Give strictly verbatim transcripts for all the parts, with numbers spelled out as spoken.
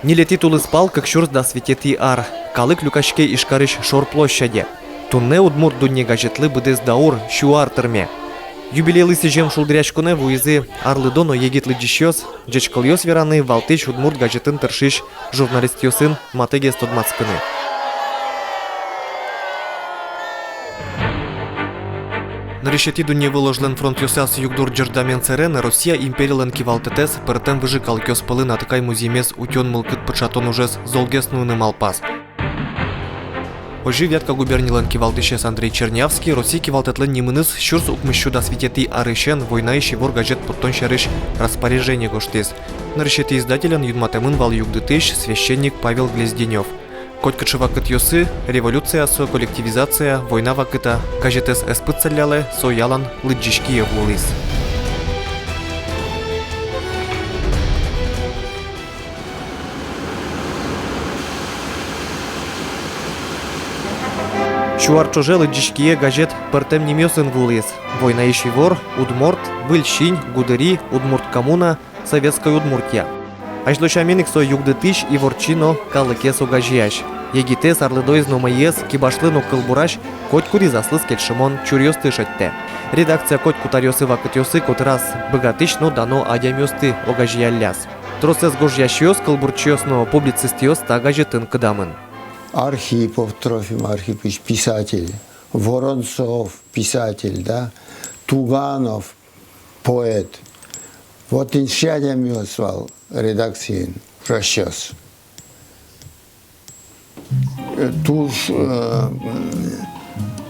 Ньылетӥ тулыспал — кык сюрс дас витетӥ ар. Калык люкаське Ижкарысь Шор площаде. Туннэ «Удмурт дунне» газетлы быдэс даур, сю ар тырме. Юбилейлы сӥзем шулдыръяськонэ вуизы арлыдо но егит лыдӟисьёс, ӟечкылъёс вераны, валтӥсь удмурт газетын тыршись журналистъёсын матэгес тодматскыны. Нырысетӥ дунневыл ожлэн фронтъёсаз югдур ӟырдамен сэрен Россия империлэн кивалтэтэз пӧртэм выжы калыкъёс пӧлын атыкай музъемез утён мылкыд пыӵатон ужез золгес нуыны малпаз. Озьы Вятка губернилэн кивалтӥсез Андрей Чернявский Россия кивалтэтлэн нимыныз сюрс укмыссю дас витетӥ арысен «Войнаысь ивор» газет поттон сярысь распоряжение гожтӥз. Нырысетӥ издателен юнматэмын вал югдытӥсь, священник Павел Глезденёв. Котькыӵе вакытъёсы, революция со, коллективизация, война вакыта, газетэз ӧз пытсаллялэ, со ялан лыдӟись кие вуылӥз. Сю ар ӵоже лыдӟись кие газет пӧртэм нимъёсын вуылӥз: «Войнаысь ивор», «Удморт», «Выль синь», «Гудыри», «Удмурт коммуна», «Советской Удмуртия». Азьло сямен ик со югдытӥсь, иворчи но калыкез огазеясь. Егитэз, арлыдоез но мӧйыез, кибашлы но кылбурась, котькудӥз аслыз кельшымон чуръёсты шедьтэ. Редакция котькуд аръёсы-вакытъёсы котыраз быгатӥсь но дано адямиосты огазеялляз. Тросэз гожъясьёс, кылбурчиос но публицистъёс та газетын кыдамын. Архипов Трофим Архипыч, писатель, Воронцов, писатель, да, Туганов, поэт. Вот ин сыӵе адямиос вал редакциын ужасьёс. Э, туж, э,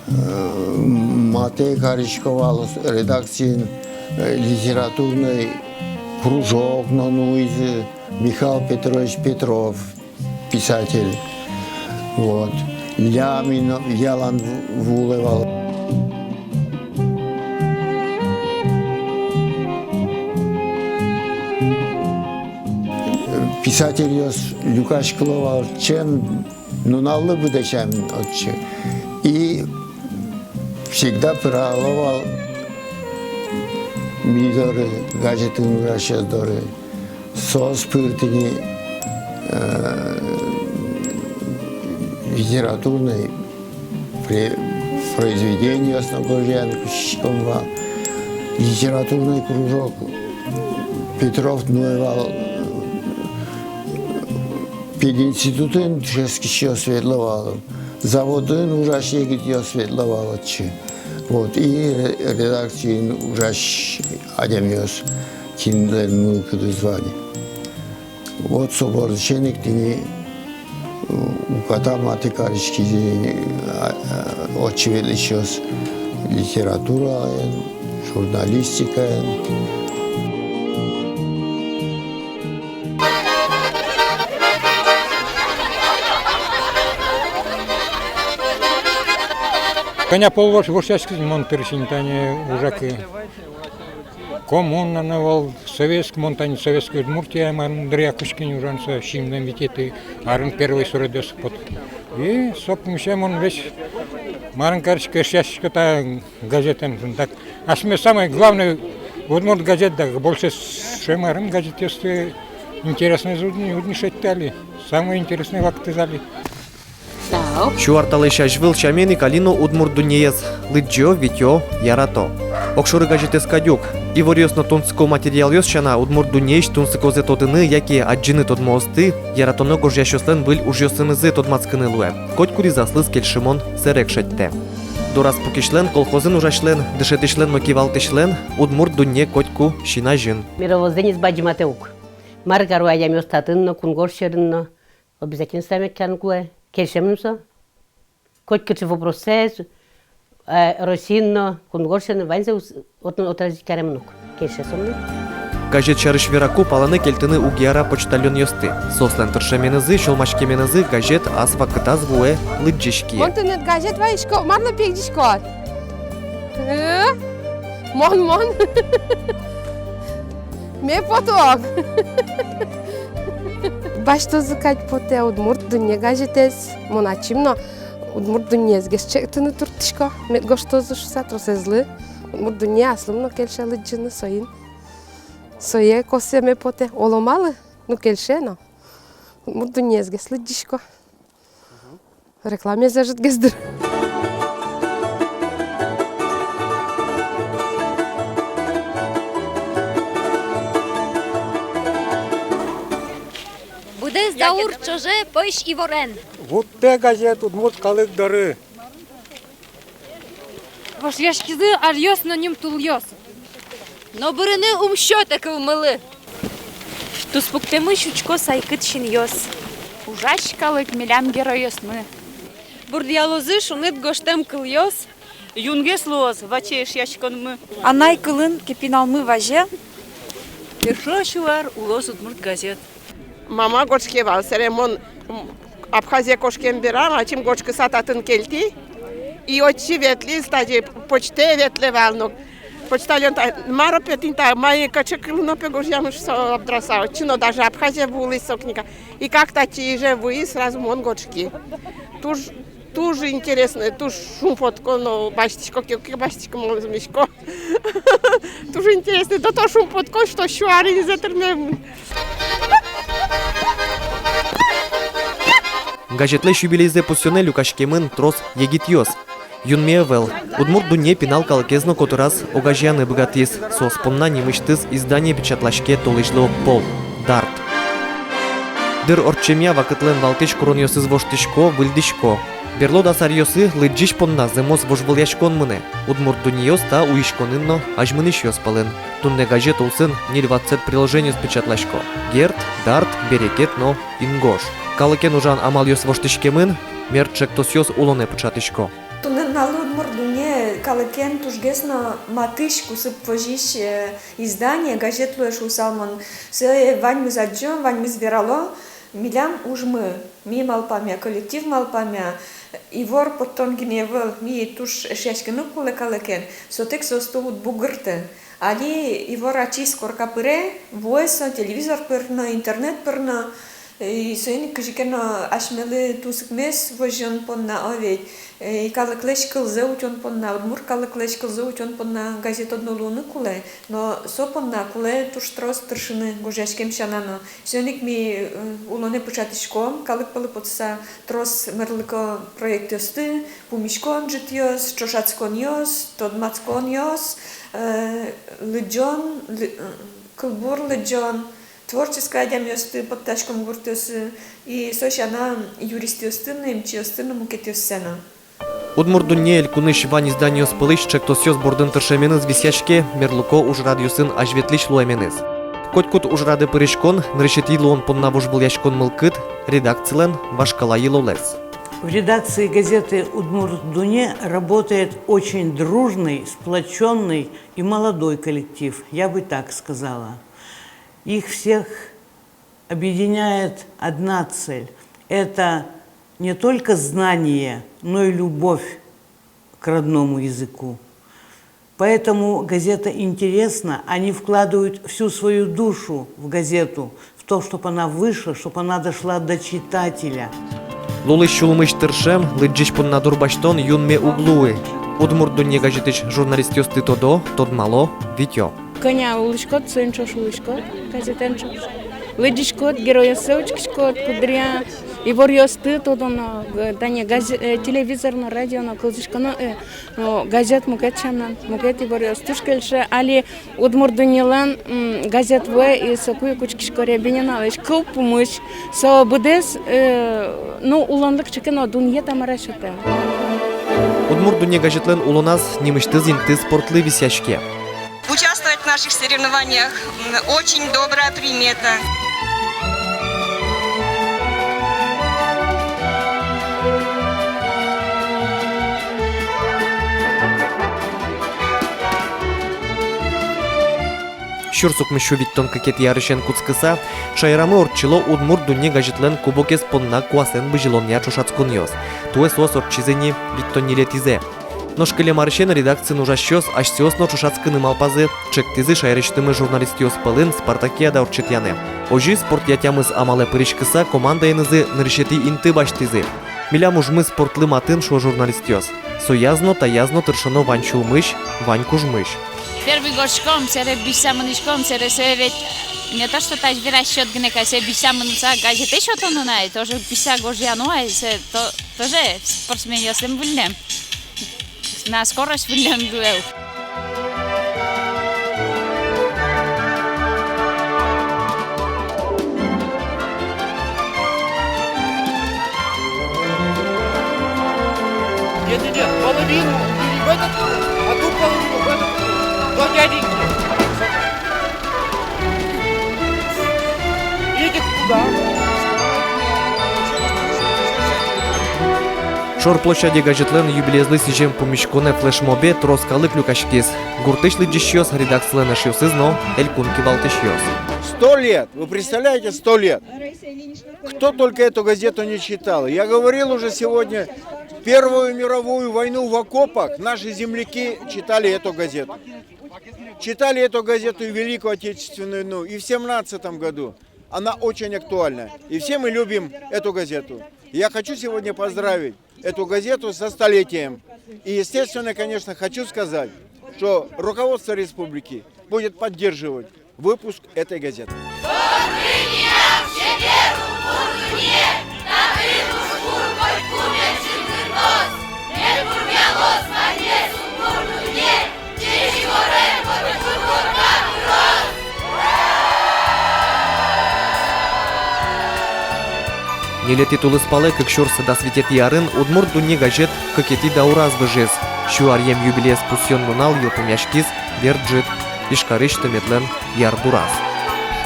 э, матэ карисько вал редакциын, э, литературной кружок но нуизы, Михаил Петрович Петров, писатель. Вот. Лямин ялан ву-, вуылэ вал. Писательёс люкаськыло вал ӵем нуналлы быдэ сямен отчы. И всегда пырало вал ми доры, газетын ужасьёс доры. Соос пыр тӥни, э, литературной пре-, произведениос но гожъяны кутскиськом вал. Литературной кружок Петров нуэ вал, э, пединститутын дышетскисьёс ветло вал, заводын ужась егитъёс ветло вал отчы. Вот, и ре-, редакциын ужась адямиос, кинлэн мылкыдыз вань. Вот со бордысен ик тӥни, э, уката матэ кариськизы, э, а, а, отчы ветлӥсьёс литератураен, журналистикаен. Кӧня пол вож-, вожъяськиз мон тыршинь тани ужакы. Коммуна но вал, советск-, мон тани Советской Удмуртия, мар дыръя кутски ужаны со сизьымдон витетӥ арын первой суредъёс пот. И со пумысен мон весь марын карисько, эшъяськисько та газетэн. Так, асьме самой главной удмурт газет, так, больше с-, шемарым газетъёсты интереснойзэ уд ни, уд ни шедьты али. Самой интересной вакытэз али. Сю ар талэсь азьвыл сямен ик али но «Удмурт дуннеез» лыдӟо, витё, ярато. Огшоры газетэз кадь ук. Иворъёс но тунсыко материалъёс сяна, «Удмурт дуннеысь» тунсыкозэ тодыны яке адӟыны тодмоосты, яратоно гожъясьёслэн выль ужъёсынызы тодматскыны луэ. Котькудӥз аслыз кельшымон сэрег шедьтэ. Дораз пукисьлэн, колхозын ужасьлэн, дышетӥсьлэн но кивалтӥсьлэн «Удмурт дунне» котьку син азьын. Мировоззрениез бадӟыматэ ук. Мар каро адямиос татын но, кунгож сьӧрын но. Обязательно саметкан кулэ. Кельше мыным со. Котькыӵе вопросэз, э, Россиын но, кунгож сьӧрын но, ваньзэ ус-, отын отразить каремын ук. Кельше со мыным. Газет сярысь вераку, палэнэ кельтыны уг яра почтальонъёсты. Соослэн тыршеменызы, сюлмаськеменызы газет ас вакытаз вуэ лыдӟись кие. Мон тыныд газет вайисько, марлы пегӟиськод? Э? Мон, мон. Ме потӥ ук. Басьтозы кадь потэ «Удмурт дунне» газетэз. Мон ачим но «Удмурт дуннеезгес» чектыны турттӥсько, мед гожтозы шуса тросэзлы. «Удмурт дунне» аслым но кельше лыдӟыны, соин. Сое косэме потэ. Оло малы, ну, кельше но. Удмурт дуннеез гес лыдӟисько. Рекламаез ӧжытгес, дыр. Быдэс даур ӵоже пӧсь иворен вуттэ газет удмурт калык доры. Вошъяськизы аръёс но нимтулъёс. Но бырыны ум сётэ кылмылы. Туспуктэмысь учко сайкыт синъёс. Ужась калык милям геройёсмы. Бурдъялозы шуныт гожтэм кылъёс. Юнгес луоз ваче эшъяськонмы. Анай кылын ке пиналмы вазе, эшшо сю ар улоз удмурт газет. Мама гожтӥське вал, сэре мон, м, Абхазие кошкем берам, ачим гожтӥськыса татын кельтӥ. И отчы ветлӥз, тазьы почтае ветлэ вал, но почтальон та-, мар-о пе тӥни та, мае, кыӵе кылын-о пе гожъямыш со абдраса, отчы но даже Абхазие вуылӥз со книга. И как татчы иже вуиз, сразу мон гожтӥськи. Туж, туж интересно, туж шумпотӥсько но басьтӥсько, ке, ке басьтӥсько, мон зэмисько. Туж интересно, до того шумпотӥсько, что сю ар инзэ тырмемын. Газетлэсь юбилейзэ пусъёнэ люкаськемын трос егитъёс. Юнме ӧвӧл. «Удмурт дунне» пинал калыкез но котыраз огазеяны быгатӥз. Соос понна нимысьтыз издание печатлаське толэзьлы огпол. «Дарт». Дыр ортчемъя вакытлэн валтӥсь куронъёсыз воштӥсько, выльдӥсько. Берло дас аръёсы лыдӟись понна зэмос вожвылъяськон мынэ. «Удмурт дуннеос» та уиськонын но азьмынӥсьёс пӧлын. Туннэ газет улсын ньыль ватсэт приложениос печатласько: «Герд», «Дарт», «Берекет» но «Ингож». Калыкен ужан амалъёс воштӥськемын, мер ӵектосъёс улонэ пыӵатӥсько. Туннэ нуналлы «Удмурт дунне» калыкен тужгес но матысь, кусып возись, э, издание, газет луэ шуысал мон. Сое ваньмыз адӟом, ваньмыз верало. Милям ужмы, ми малпамъя, коллектив малпамъя, ивор поттон гинэ ӧвӧл, ми туж эшъяськыны кулэ калыкен, сотэк соосты уд бугырты. Али ивор ачиз корка пыре, вуэ со телевизор пыр но, интернет пыр но, и соин ик кызьы ке но асьмелы тусыкмес возён понна, о ведь, и калыклэсь кылзэ утён понна, удмурт калыклэсь кылзэ утён понна газет одно луыны кулэ, но со понна кулэ туж трос тыршыны гожъяськем сяна но. Соин ик ми, э, улонэ пыӵатӥськом калык пӧлы потыса трос мерлыко проектъёсты, пумиськон ӝытъёс, ӵошатсконъёс, тодматсконъёс, э, лыдӟон, лы-, э, кылбур лыдӟон, творческой адямиосты поттаськом гуртъёсы, и со сяна юристъёсты но, эмчиосты но, мукетъёссэ но. «Удмурт дунне» элькунысь вань изданиос пӧлысь ӵектосъёс бордын тыршеменыз висъяське, мерлыко ужрадъёсын азьветлӥсь луэменыз. Котькуд ужрады пыриськон, нырысетӥ луон понна вожвылъяськон мылкыд — редакцилэн вашкала йылолэз. В редакции газеты «Удмурт дунне» работает очень дружный, сплочённый и молодой коллектив, я бы так сказала. Их всех объединяет одна цель. Это не только знание, но и любовь к родному языку. Поэтому газета интересна, они вкладывают всю свою душу в газету, в то, чтоб она вышла, чтоб она дошла до читателя. Лулысь-сюлмысь тыршем, лыдӟись понна дурбасьтон юнме уг луы. «Удмурт дунне» газетысь журналистъёсты тодо, тодмало, витё. Кӧня улӥськод, соин ӵош улӥськод газетэн ӵош. Лыдӟиськод, геройёссэ учкиськод, куддыръя иворъёсты тодоно, г-, тани газе-, э, телевизор но, радио но кылзӥськоно, э, но газет мукет сямен, мукет иворъёс. Туж кельше али «Удмурт дуннелэн», м, газет вуэ, и соку ик учкисько Рябининалэсь кыл пумысь, со быдэс, э, ну, улонлык чекено дунъе тамара сётэ. «Удмурт дунне» газетлэн улоназ нимысьтыз инты спортлы висъяське. Участвовать в наших соревнованиях, м, очень добрая примета. Сюрс укмыссю витьтон кыкетӥ арысен кутскыса, шаерамы ортчыло «Удмурт дунне» газетлэн кубокез понна куасэн бызьылонъя ӵошатсконъёс. Туэ соос ортчизы ни витьтон ньылетӥзэ. Нош кылем арысен редакциын ужасьёс асьсэос но ӵошатскыны малпазы, ӵектӥзы шаерысьтымы журналистъёс пӧлын спартакиада ортчытъяны. Озьы спортъя тямыс амалэ пыриськыса командаенызы нырысетӥ инты басьтӥзы. «Милям ужмы спортлы матын», — шуо журналистъёс. Сояз но, таяз но тыршоно вань сюлмысь, вань кужмысь. Первый гожтӥськом, сэре бызьыса мынӥськом, сэре сое ведь Не то что тазьы вераськод гинэ, кадь сое бызьыса мыныса газетэ сётоно на, и тоже бызьыса гожъяно ай, сое то-, тоже спортсменъёслэн выллем. На скорость выллем дуэл. Нет, нет, нет, половину убери в этот круг, а ту половину в этот круг. До дяденьки. Едет туда. Шор площаде газетлэн юбилеезлы сӥзем пумиськонэ, флешмобе трос калык люкаськиз. Гуртысь лыдӟисьёс, редакцилэн эшъёсыз но элькун кивалтӥсьёс. Сто лет! Вы представляете, сто лет? Кто только эту газету не читал. Я говорил уже сегодня, Первую мировую войну в окопах наши земляки читали эту газету. Читали эту газету и в Великую Отечественную войну, и в семнадцатом году. Она очень актуальна. И все мы любим эту газету. Я хочу сегодня поздравить эту газету со столетием. И, естественно, конечно, хочу сказать, что руководство республики будет поддерживать выпуск этой газеты. Ньылетӥ тулыспалэ кык сюрс дас витетӥ арын «Удмурт дунне» газет кыкетӥ даураз выжиз. Сю аръем юбилеез пусъён нунал йылпумъяськиз бер ӝыт, Ижкарысь тыметлэн ярдураз.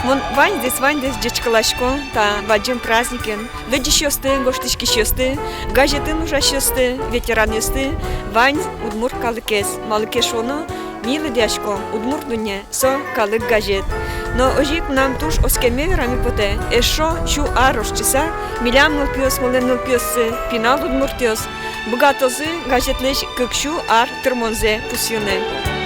Мон ваньдэс, ваньдэс ӟечкыласько та бадӟым праздникен. Лыдӟисьёсты, гожтӥськисьёсты, газетын ужасьёсты, ветеранъёсты, вань удмурт калыкез. Малы ке шуоно, ми лыдъяськом «Удмурт дунне», со калык газет. Но озьы ик мынам туж оскеме вераме потэ: эшшо сю ар ортчыса, милям нылпиосмылэн нылпиоссы, пинал удмуртъёс, быгатозы газетлэсь кык сю ар тырмонзэ пусйыны.